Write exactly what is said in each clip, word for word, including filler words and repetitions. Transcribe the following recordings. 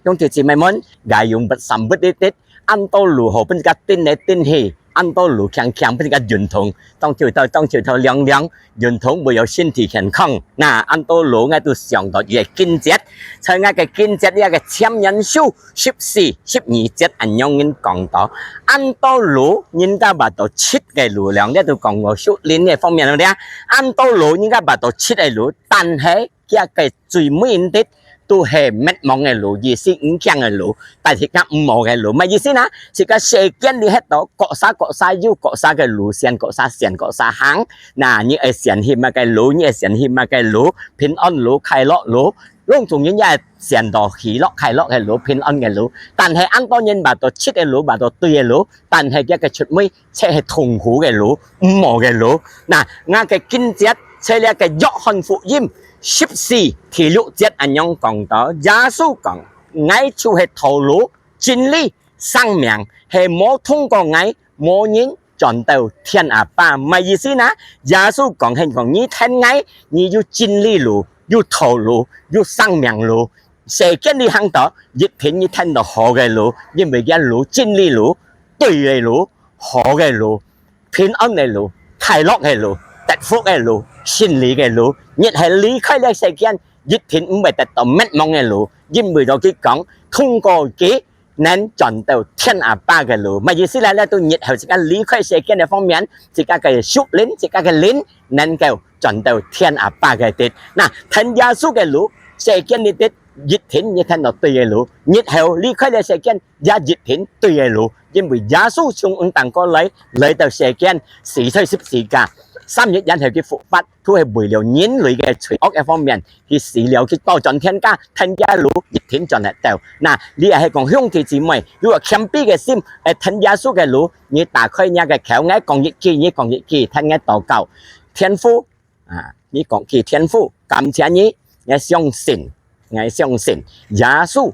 兄弟姊妹們，𠊎用不三不一滴，恁多路好分自家叮來叮去，恁多路強強分自家運動，當晝頭，當晝頭涼涼，運動會有身體健康。那恁多路𠊎都想到一個經節，在𠊎个經節這個箴言書十四、十二節恁樣人講到，恁多路人家話到七个路了，這都講過屬靈个方面了，恁多路人家話到七个路，但係 佢个最尾一滴都係滅亡个路，意思毋強个路，但係佢毋好个路，麼意思呢？自家世間裡歇到，各儕各儕有各儕个路線，各儕選，各儕行。那你愛選去麼个路，你愛選去麼个路，平安路、快樂路，攏總人也選到喜樂、快樂个路、平安个路。但係恁多人話到七个路，話到對个路，但係佢个出尾 就係痛苦个路，毋好个路。那，𠊎个經節在這个約翰福音十四第六節恁樣講到，耶穌講：「𠊎就係道路、真理、生命，係無通過𠊎，無人轉到天阿爸。」麼意思呢？耶穌講，係講你跈𠊎，你有真理路，有道路，有生命路。世間裡行到，一定你跈到好个路，因為佢路真理路，對个路， 好个路、平安个路、快樂个路、得福个路、勝利个路，越係離開這世間，一定毋會得到滅亡个路，因為到佢講，通過佢能轉到天阿爸个路。麼意思呢？這都越後自家離開世間个方面，自家个屬靈，自家个靈，能夠轉到天阿爸个地。那，跈耶穌个路，世間裡底，一定你跈到對个路，越後離開這世間， 也一定對个路，因為耶穌從毋單過來，來到世間，死在十字架，三日以後佢復活，都係為了人類个罪惡个方面，佢死了，佢倒轉天家，跈佢个路一定轉得到。那，你也係講兄弟姊妹，有個謙卑个心，愛跈耶穌个路，你打開若个口，𠊎講一句，你講一句，跈𠊎禱告。天父， 啊，你講佢天父，感謝你，𠊎相信，𠊎相信耶穌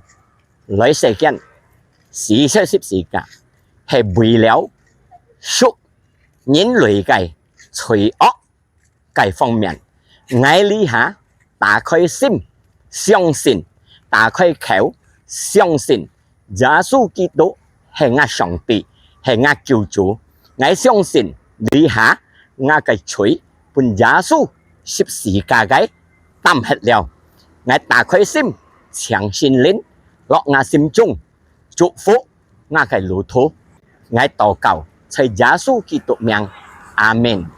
來世間，死在十字架，係為了贖人類个罪惡个方面。𠊎這下打開心，相信，打開口，相信 耶穌基督係𠊎上帝，係𠊎救主。𠊎相信這下𠊎个罪分耶穌十字架个擔忒了。𠊎打開心，請聖靈落𠊎心中，祝福𠊎个路途。𠊎禱告在耶穌基督名，阿們。